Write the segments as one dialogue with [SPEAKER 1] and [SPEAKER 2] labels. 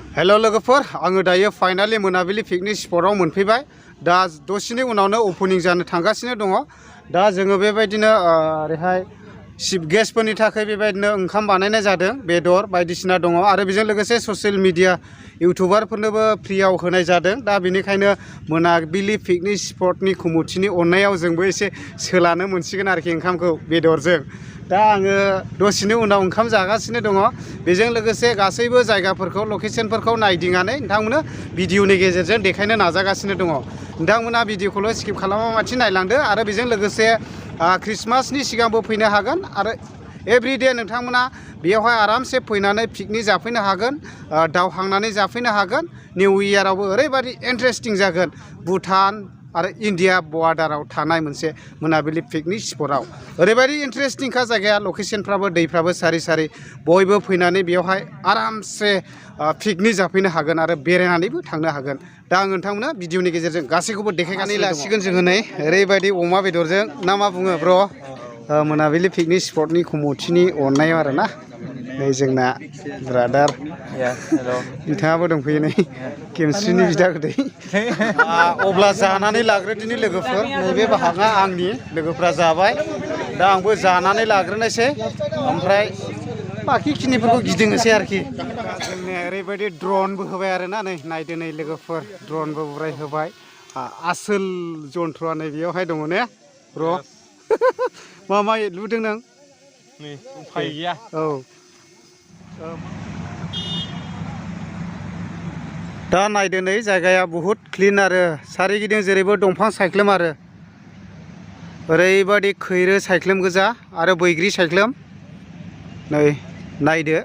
[SPEAKER 1] hello लोगोफोर आङो दायो फाइनाली मोनाबिलि पिकनिक स्पटआव मोनफैबाय दा दसेनि उनावनो ओपनिं जानो थांगासिनो दङ दा जोङो बेबायदिनो ओरैहाय चिफ गेस्टफोरनि थाखाय बेबायदिनो ओंखाम बानायनाय जादों बेदर बायदिसिना दङ आरो बेजों लोगोसे ससियेल मिडिया इउटिउबारफोरनोबो फ्रियाव होनाय जादों दा बेनिखायनो मोनाबिलि पिकनिक स्पटनि कमिटिनि अननायाव जोंबो एसे सोलानो मोनसिगोन आरोखि ओंखामखौ बेदरजों दा आङो दसेनि उनाव ओंखाम जागासिनो दङ बेजों लोगोसे गासैबो जायगाफोरखौ लकेशनफोरखौ नायदिंनानै नोंथांमोननो भिडिअनि गेजेरजों देखायनो नाजागासिनो दङ नोंथांमोना भिडिअखौल' स्किप खालामालासे नायलांदो आरो बेजों लोगोसे क्रिसमासनि सिगांबो फैनो हागोन आरो एभरिडे नोंथांमोना बेयावहाय आरामसे फैनानै पिकनिक जाफैनो हागोन दाव हांनानै जाफैनो हागोन निउ इयारावबो ओरैबायदि इन्टारेस्टिं जागोन भुटान आरो इन्डिया बर्डाराव थानाय मोनसे मोनाबिलि पिकनिक स्पटआव ओरैबायदि इन्टारेस्टिंखा जायगाया लकेशनफ्राबो दैफ्राबो सारि सारि बयबो फैनानै बेयावहाय आरामसे पिकनिक जाफैनो हागोन आरो बेरायनानैबो थांनो हागोन दा आं नोंथांमोना भिडिअनि गेजेरजों गासैखौबो देखायनानै लासिगोन जोङो नै ओरैबायदि अमा बेदरजों ना मा बुङो ब्र' मोनाबिलि पिकनिक स्पटनि कमिटिनि अननायाव आरोना नै जोंना ब्रादार बिथाङाबो दंफैयो नै केमस्ट्रिनि बिदा गोदै अब्ला जानानै लाग्रोदिनि लोगोफोर नैबे बाहागा आंनि लोगोफ्रा जाबाय दा आंबो जानानै लाग्रोनोसै ओमफ्राय बाखि खिनिफोरखौ गिदिंनोसै आरोखि जोंने ओरैबायदि ड्रनबो होबाय आरोना नै नायदो नै लोगोफोर ड्रनबो उराय होबाय आसोल जन्थ्रआ नै बेयावहाय दङ ने र' मा लुदों नों
[SPEAKER 2] नै उफाय गैया
[SPEAKER 1] औ दा नायदो नै जायगाया बहुद क्लिन आरो सारिगिदिं जेरैबो दंफां सायख्लुम आरो ओरैबायदि खैरो सायख्लुम गोजा आरो बैग्रि सायख्लुम नै नायदो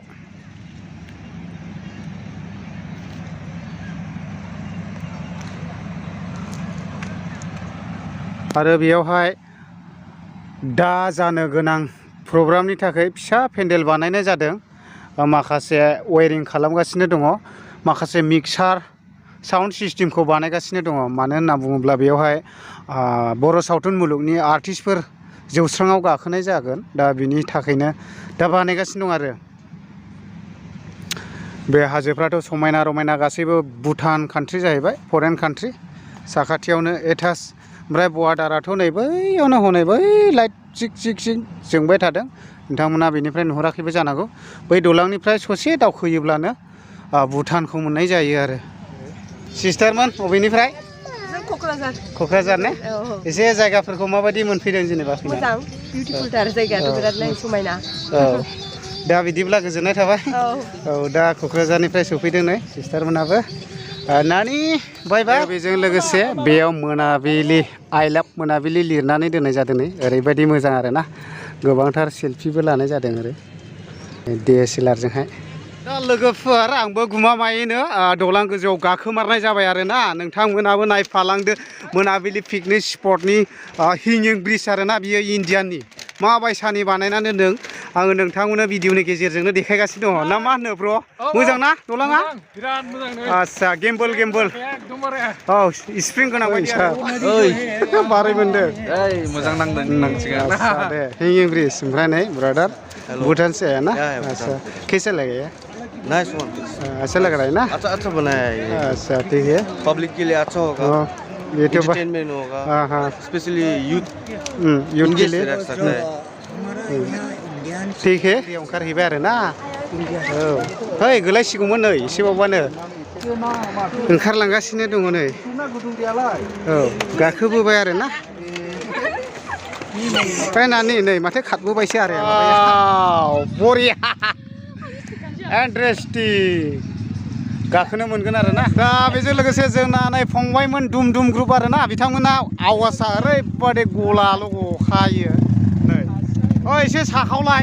[SPEAKER 1] आरो बेयावहाय दा जानो गोनां प्रग्रामनि थाखाय फिसा पेन्डेल बानायनाय जादों माखासे वायरिं खालामगासिनो दङ माखासे मिक्सार साउन्ड सिस्टेमखौ बानायगासिनो दङ मानो होनना बुङोब्ला बेयावहाय बर' सावथुन मुलुगनि आर्टिस्टफोर जौस्राङाव गाखोनाय जागोन दा बिनि थाखायनो दा बानायगासिनो दं आरो बे हाजोफ्राथ' समायना रमायना गासैबो भुटान कान्ट्रि जाहैबाय फरेन कान्ट्रि साखाथियावनो एटाच ओमफ्राय बर्डाराथ' नै बैयावनो हनै बै लाइट चिक चिक चिक जोंबाय थादों नोंथांमोना बेनिफ्राय नुहुराखैबो जानांगौ बै दलांनिफ्राय ससे दावखोयोब्लानो भुटानखौ मोननाय जायो आरो सिस्टारमोन बबेनिफ्राय क'क्राझार ने एसे जायगाफोरखौ माबायदि मोनफैदों जेनेबा
[SPEAKER 3] मोजां बिउटिफुलथार जायगायाथ' बिराद नायनो समायना
[SPEAKER 1] औ दा बिदिब्ला गोजोननाय थाबाय औ दा क'क्राझारनिफ्राय सफैदों नै सिस्टारमोनाबो नानि बाय बाय बेजों लोगोसे बेयाव मोनाबिलि आइ लाभ मोनाबिलि लिरनानै दोननाय जादों नै ओरैबायदि मोजां आरोना गोबांथार सेल्फिबो लानाय जादों आरो DSLR जोंहाय दा लोगोफोर आंबो गुमामायैनो दलां गोजौआव गाखोमारनाय जाबाय आरोना नोंथांमोनाबो नायफालांदो मोनाबिलि पिकनिक स्पटनि हिंगिं ब्रिज आरोना बियो इण्डियाननि मा बायसानि बानायनानै दोनदों आङो नोंथांमोननो भिडिअनि गेजेरजोंनो देखायगासिनो दङ ना मा होनो ब्र' मोजां ना दलाङा
[SPEAKER 2] बिराद मोजां
[SPEAKER 1] आच्छा गेम्बल औ स्प्रिं गोनां बायसा बारै मोनदों
[SPEAKER 2] मोजां नांदों
[SPEAKER 1] दे हिंगिं ब्रिज ओमफ्राय नै ब्रादार भूटान से है ना अच्छा कैसे लगेगा
[SPEAKER 4] नाइस वन
[SPEAKER 1] अच्छा लग रहा है ना
[SPEAKER 4] अच्छा बनाया है ये
[SPEAKER 1] अच्छा ठीक है
[SPEAKER 4] पब्लिक के लिए अच्छा होगा
[SPEAKER 1] ये तो
[SPEAKER 4] एंटरटेनमेंट होगा
[SPEAKER 1] हाँ
[SPEAKER 4] स्पेशली यूथ
[SPEAKER 1] के लिए
[SPEAKER 4] रख सकता है
[SPEAKER 1] ठीक है ओंखारहैबाय आरो ना औ है गोलायसिगौमोन नै एसेबावबानो ओंखारलांगासिनो दङ नै औ गाखोबोबाय आरो ना फैनानै नै माथो खारबोबायसो आरो बरिया इन्टारेस्टिं गाखोनो मोनगोन आरो ना दा बेजों लोगोसे जोंना नै फंबायमोन दुम दुम ग्रुप आरो ना बिथांमोना आवाजआ ओरैबादि गलाल' गखायो नै एसे साखावलाय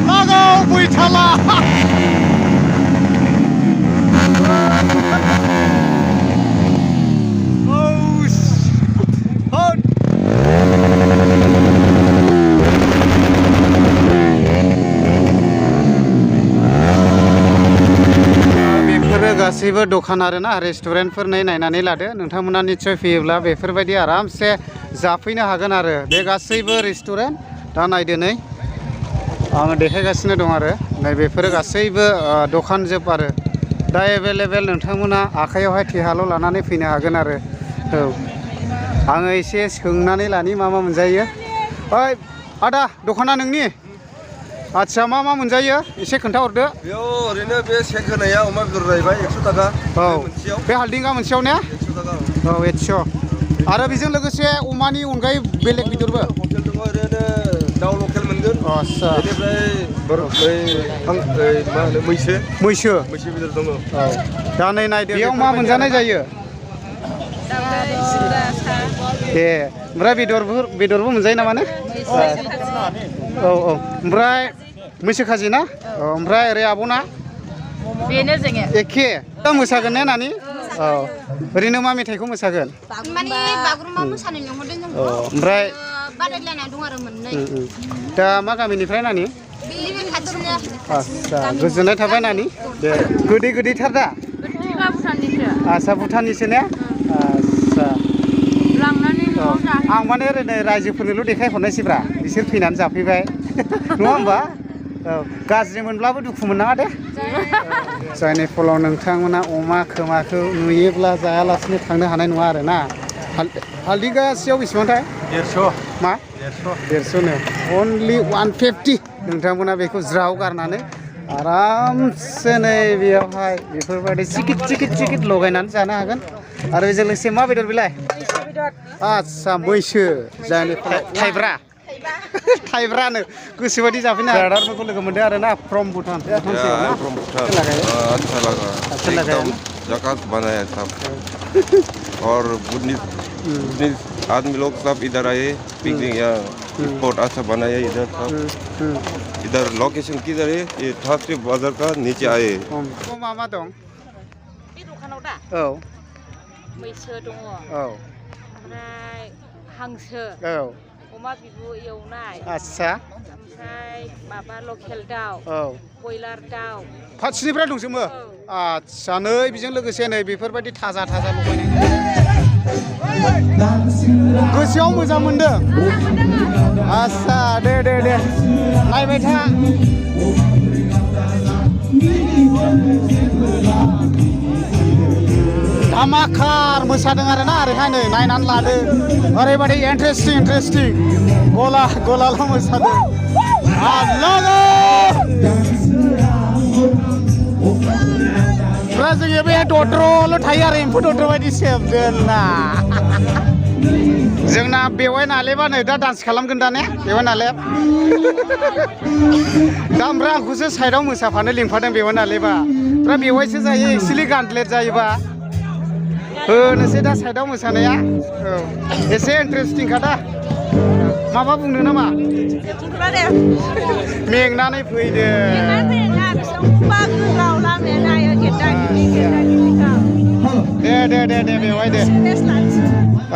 [SPEAKER 1] लागाव बैथाला गासैबो दखान आरोना रेस्टुरेन्टफोर नायनानै लादो नोंथांमोना निश्चय फैयोब्ला बेफोरबायदि आरामसे जाफैनो हागोन आरो बे गासैबो रेस्टुरेन्ट दा नायदो नै आङो देखायगासिनो दं आरो नै बेफोरो गासैबो दखान जोब आरो दा एभेलेबेल नोंथांमोना आखायावहाय थेहाल' लानानै फैनो हागोन आरो औ आङो एसे सोंनानै लानि मा मोनजायो ओइ आदा दखाना नोंनि आच्छा मा मोनजायो एसे खोन्थाहरदो
[SPEAKER 4] बेयाव ओरैनो बे सेक होनाया अमा बेदर जाहैबाय 100 थाखा
[SPEAKER 1] औ
[SPEAKER 4] मोनसेयाव
[SPEAKER 1] बे हालदिंगा मोनसेयाव ने
[SPEAKER 4] 100 थाखा
[SPEAKER 1] औ 100 आरो बेजों लोगोसे अमानि अनगायै बेलेग बेदरबो
[SPEAKER 4] हटेल दङ ओरैनो दाउ लकेल मोनगोन
[SPEAKER 1] आच्छा
[SPEAKER 4] बेनिफ्राय मा होनो मैसो बेदर दङ
[SPEAKER 1] औ दा नै नायदो बेयाव मा मोनजानाय जायो ए ओमफ्राय बेदरबो मोनजायो नामा ने औ ओमफ्राय मैसो खाजि ना ओमफ्राय ओरै आब'ना
[SPEAKER 3] बेनो जोङो
[SPEAKER 1] एखे दा मोसागोन ने नानि औ ओरैनो मा मेथाइखौ मोसागोन
[SPEAKER 5] माने बागुरुम्बा मोसानो लिंहरदों जोंखौ
[SPEAKER 1] ओमफ्राय
[SPEAKER 5] बादायलायनाय दं आरो मोननै
[SPEAKER 1] दा मा गामिनिफ्राय नानि
[SPEAKER 5] बे खाथिनो
[SPEAKER 1] आच्छा गोजोननाय थाबाय नानि दे गोदैथार दा आच्छा भुटाननिसो ने आच्छा आं माने ओरैनो रायजोफोरनोल' देखायहरनायसैब्रा बिसोर फैनानै जाफैबाय नङा होमबा औ गाज्रि मोनब्लाबो दुखु मोननाङा दे जायनि फलाव नोंथांमोना अमा खोमाखौ नुयोब्ला जायालासिनो थांनो हानाय नङा आरो ना हालदिगासेयाव बेसेबांथाय 150 मा 150 नो अनलि 150 नोंथांमोना बेखौ ज्राव गारनानै आरामसे नै बेयावहाय बेफोरबायदि चिकिट लगायनानै जानो हागोन आरो बेजों लोगोसे मा बेदर बेलाय आच्छा मैसो जायनि थाइब्रानो गोसोबायदि जाफैनो रादारफोरखौ लोगो मोनदों आरो ना फ्रम भुटान
[SPEAKER 6] अच्छा लगा जगह बनाया सब और बुद्धिस्ट आदमी लोग सब इधर आए पिकनिक या स्पॉट अच्छा बनाया इधर सब इधर लोकेशन किधर है ये ठाकरे बाजार का नीचे आए
[SPEAKER 1] मा दं
[SPEAKER 3] बे दखानाव दा
[SPEAKER 1] औ
[SPEAKER 3] मैसो दङ
[SPEAKER 1] औ
[SPEAKER 3] ओमफ्राय हांसो
[SPEAKER 1] औ
[SPEAKER 3] अमा बिबु एवनाय
[SPEAKER 1] आच्छा
[SPEAKER 3] ओमफ्राय माबा लकेल दाउ
[SPEAKER 1] औ
[SPEAKER 3] बयलार दाउ
[SPEAKER 1] फारसेनिफ्राय दंजोबो आच्छा नै बेजों लोगोसे नै बेफोरबायदि थाजा लगायनाय गोसोआव मोजां मोनदों आच्छा दे नायबाय था धामाखार मोसादों आरो ना ओरैहाय नै नायनानै लादो ओरैबायदि इन्टारेस्टिं गलाल' मोसादों ओमफ्राय जोङो बे दद्र'ल' थायो आरो एम्फौ दद्र' बायदि सेबदोंना जोंना बेवाइ नालेबा नै दा डान्स खालामगोन दा ने बेवाइ नालेब दा ओमफ्राय आंखौसो साइडआव मोसाफानो लिंफादों बेवाइ नालेबा ओमफ्राय बेवाइसो जायो एक्सुवेलि गान्डलेट जायोबा होनोसै दा साइडआव मोसानाया औ एसे इन्टारेस्टिंखा दा माबा बुंनो नामा मेंनानै फैदो दे बेवाइ दे औ